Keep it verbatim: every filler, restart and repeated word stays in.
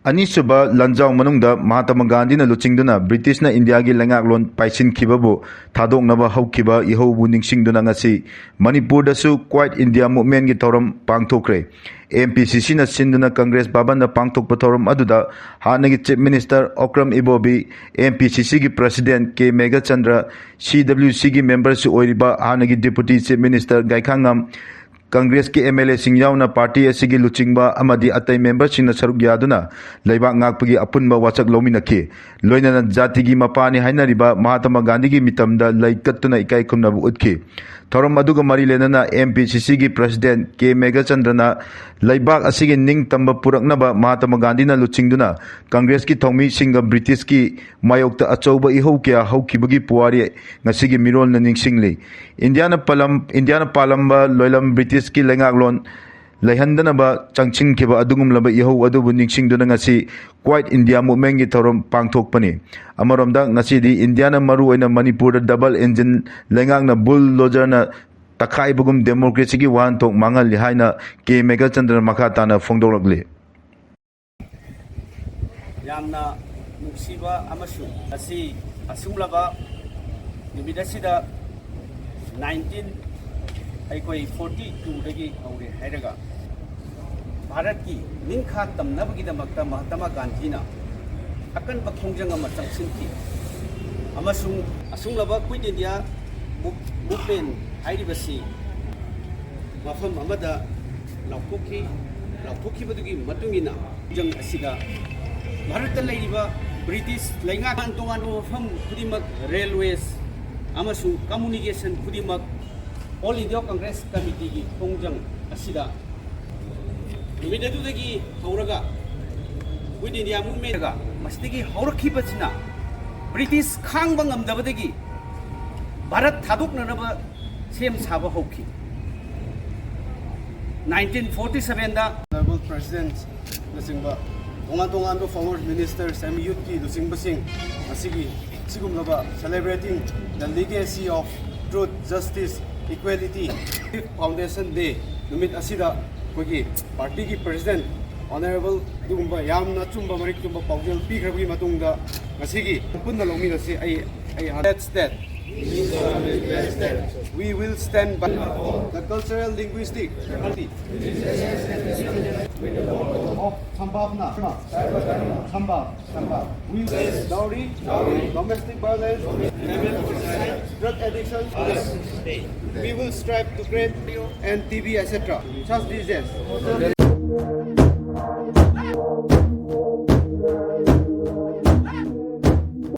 ꯑꯅꯤꯁꯨꯕ ꯂꯥꯟꯖꯥꯎ ꯃꯅꯨꯡꯗ ꯃꯍꯥꯇꯃ ꯒꯥꯟꯙꯤꯅ ꯂꯨꯆꯤꯡꯗꯨꯅ ꯕ꯭ꯔꯤꯇꯤꯁꯅ ꯏꯟꯗꯤꯌꯥꯒꯤ ꯂꯩꯉꯥꯛꯂꯣꯟ ꯄꯥꯏꯁꯤꯟꯈꯤꯕꯕꯨ ꯊꯥꯗꯣꯛꯅꯕ ꯍꯧꯈꯤꯕ ꯏꯍꯧꯕꯨ ꯅꯤꯡꯁꯤꯡꯗꯨꯅ ꯉꯁꯤ ꯃꯅꯤꯄꯨꯔꯗꯁꯨ Quit India Movementꯀꯤ ꯊꯧꯔꯝ ꯄꯥꯡꯊꯣꯛꯈ꯭ꯔꯦ꯫ MPCCꯅ ꯁꯤꯟꯗꯨꯅ ꯀꯪꯒ꯭ꯔꯦꯁ ꯚꯕꯟꯗ ꯄꯥꯡꯊꯣꯛꯄ ꯊꯧꯔꯝ ꯑꯗꯨꯗ ꯍꯥꯟꯅꯒꯤ Chief Minister ꯑꯣꯀ꯭ꯔꯝ ꯏꯕꯣꯕꯤ, MPCCꯒꯤ President ꯀꯦ ꯃꯦꯘꯆꯟꯗ꯭ꯔ, CWCꯒꯤ memberꯁꯨ ꯑꯣꯏꯔꯤꯕ ꯍꯥꯟꯅꯒꯤ Deputy Chief Minister ꯒꯥꯏꯈꯥꯉꯝ, ꯀꯪꯒ꯭ꯔꯦꯁꯀꯤ MLAꯁꯤꯡ ꯌꯥꯎꯅ party ꯑꯁꯤꯒꯤ ꯂꯨꯆꯤꯡꯕ ꯑꯃꯗꯤ ꯑꯇꯩ memberꯁꯤꯡꯅ ꯁꯔꯨꯛ ꯌꯥꯗꯨꯅ ꯂꯩꯕꯥꯛ ꯉꯥꯛꯄꯒꯤ ꯑꯄꯨꯟꯕ ꯋꯥꯁꯛ ꯂꯧꯃꯤꯟꯅꯈꯤ꯫ ꯂꯣꯏꯅꯅ ꯖꯥꯇꯤꯒꯤ ꯃꯄꯥꯅꯤ ꯍꯥꯏꯅꯔꯤꯕ ꯃꯍꯥꯇꯃꯥ ꯒꯥꯟꯙꯤꯒꯤ ꯃꯤꯇꯝꯗ ꯂꯩ ꯀꯠꯇꯨꯅ ꯏꯀꯥꯏ ꯈꯨꯝꯅꯕ ꯎꯠꯈꯤ꯫ ꯊꯧꯔꯝ ꯑꯗꯨꯒ ꯃꯔꯤ ꯂꯩꯅꯅ MPCCꯒꯤ President ꯀꯦ ꯃꯦꯘꯆꯟꯗ꯭ꯔꯅ ꯂꯩꯕꯥꯛ ꯑꯁꯤꯒꯤ ꯅꯤꯡꯇꯝꯕ ꯄꯨꯔꯛꯅꯕ ꯃꯍꯥꯇꯃꯥ ꯒꯥꯟꯙꯤꯅ ꯂꯨꯆꯤꯡꯗꯨꯅ ꯀꯪꯒ꯭ꯔꯦꯁꯀꯤ ꯊꯧꯃꯤꯁꯤꯡꯒ ꯕ꯭ꯔꯤꯇꯤꯁꯀꯤ ꯃꯥꯌꯣꯛꯇ ꯑꯆꯧꯕ ꯏꯍꯧ ꯀꯌꯥ ꯍꯧꯈꯤꯕꯒꯤ ꯄꯨꯋꯥꯔꯤ ꯉꯁꯤꯒꯤ ꯃꯤꯔꯣꯜꯅ ꯅꯤꯡꯁꯤꯡꯂꯤ꯫ ꯏꯟꯗꯤꯌꯥꯅ ꯄꯥꯂꯝ-, ꯏꯟꯗꯤꯌꯥꯅ ꯄꯥꯜꯂꯝꯕ ꯂꯣꯏꯂꯝ ꯕ꯭ꯔꯤꯇꯤꯁꯀꯤ ꯂꯩꯉꯥꯛꯂꯣꯟ ꯂꯩꯍꯟꯗꯅꯕ ꯆꯪꯁꯤꯟꯈꯤꯕ ꯑꯗꯨꯒꯨꯝꯂꯕ ꯏꯍꯧ ꯑꯗꯨꯕꯨ ꯅꯤꯡꯁꯤꯡꯗꯨꯅ ꯉꯁꯤ Quit India Movementꯀꯤ ꯊꯧꯔꯝ ꯄꯥꯡꯊꯣꯛꯄꯅꯤ꯫ ꯑꯃꯔꯣꯝꯗ ꯉꯁꯤꯗꯤ ꯏꯟꯗꯤꯌꯥꯅ ꯃꯔꯨꯑꯣꯏꯅ ꯃꯅꯤꯄꯨꯔꯗ double engine ꯂꯩꯉꯥꯛꯅ bulldozer ꯇꯛꯈꯥꯏꯕꯒꯨꯝ democracyꯒꯤ ꯋꯥꯍꯟꯊꯣꯛ ꯃꯥꯡꯍꯜꯂꯤ ꯍꯥꯏꯅ ꯀꯦ ꯃꯦꯘꯆꯟꯗ꯭ꯔꯅ ꯃꯈꯥ ꯇꯥꯅ ꯐꯣꯡꯗꯣꯛꯂꯛꯂꯤ꯫ ꯌꯥꯝꯅ ꯅꯨꯡꯁꯤꯕ ꯑꯃꯁꯨꯡ ꯉꯁꯤ ꯑꯁꯨꯝꯂꯕ ꯅꯨꯃꯤꯠ ꯑꯁꯤꯗ nineteen, ꯑꯩꯈꯣꯏ forty twoꯗꯒꯤ ꯍꯧꯔꯦ ꯍꯥꯏꯔꯒ ꯚꯥꯔꯠꯀꯤ ꯅꯤꯡꯈꯥ ꯇꯝꯅꯕꯒꯤꯗꯃꯛꯇ ꯃꯍꯥꯇꯃꯥ ꯒꯥꯟꯙꯤꯅ ꯑꯀꯟꯕ ꯈꯣꯡꯖꯪ ꯑꯃ ꯆꯪꯁꯤꯟꯈꯤ ꯑꯃꯁꯨꯡ ꯑꯁꯨꯝꯂꯕ Quit India Mov-, Movement ꯍꯥꯏꯔꯤꯕꯁꯤ ꯃꯐꯝ ꯑꯃꯗ ꯂꯥꯎꯊꯣꯛꯈꯤ꯫ ꯂꯥꯎꯊꯣꯛꯈꯤꯕꯗꯨꯒꯤ ꯃꯇꯨꯡ ꯏꯟꯅ ꯈꯣꯡꯖꯪ ꯑꯁꯤꯗ ꯚꯥꯔꯠꯇ ꯂꯩꯔꯤꯕ ꯕ꯭ꯔꯤꯇꯤꯁ ꯂꯩꯉꯥꯛ ꯇꯣꯉꯥꯟ ꯇꯣꯉꯥꯟꯕ ꯃꯐꯝ ꯈꯨꯗꯤꯡꯃꯛ railways ꯑꯃꯁꯨꯡ communication ꯈꯨꯗꯤꯡꯃꯛ All India Congress Committeeꯒꯤ ꯈꯣꯡꯖꯪ ꯑꯁꯤꯗ ꯅꯨꯃꯤꯠ ꯑꯗꯨꯗꯒꯤ ꯍꯧꯔꯒ Quit India Movement ꯃꯁꯤꯗꯒꯤ ꯍꯧꯔꯛꯈꯤꯕꯁꯤꯅ ꯕ꯭ꯔꯤꯇꯤꯁ ꯈꯥꯡꯕ ꯉꯝꯗꯕꯗꯒꯤ ꯚꯥꯔꯠ ꯊꯥꯗꯣꯛꯅꯅꯕ ꯁꯦꯝ ꯁꯥꯕ ꯍꯧꯈꯤ꯫ nineteen forty sevenꯗ Honorable Presidentꯅꯆꯤꯡꯕ ꯇꯣꯉꯥꯟ ꯇꯣꯉꯥꯟꯕ former ministers, MUTꯀꯤ ꯂꯨꯆꯤꯡꯕꯁꯤꯡ ꯉꯁꯤꯒꯤ ꯁꯤꯒꯨꯝꯂꯕ Celebrating the Legacy of Truth, Justice Equality Foundation Day ꯅꯨꯃꯤꯠ ꯑꯁꯤꯗ ꯑꯩꯈꯣꯏꯒꯤ ꯄꯥꯔꯇꯤꯒꯤ ꯄ꯭ꯔꯦꯁꯤꯗꯦꯟ ꯑꯣꯅꯔꯦꯕꯜ ꯑꯗꯨꯒꯨꯝꯕ ꯌꯥꯝꯅ ꯑꯆꯨꯝꯕ ꯃꯔꯤꯛ ꯆꯨꯝꯕ ꯄꯥꯎꯖꯦꯜ ꯄꯤꯈ꯭ꯔꯕꯒꯤ ꯃꯇꯨꯡꯗ ꯉꯁꯤꯒꯤ ꯄꯨꯟꯅ ꯂꯧꯃꯤꯟꯅꯁꯤ꯫ ꯑꯩ ꯑꯩ That's that. We will stand by the cultural linguistic of Sambhavna. Sambhav, Sambhav. We will dowry, domestic violence, drug addiction. We will strive to create and T B, et cetera. Such diseases.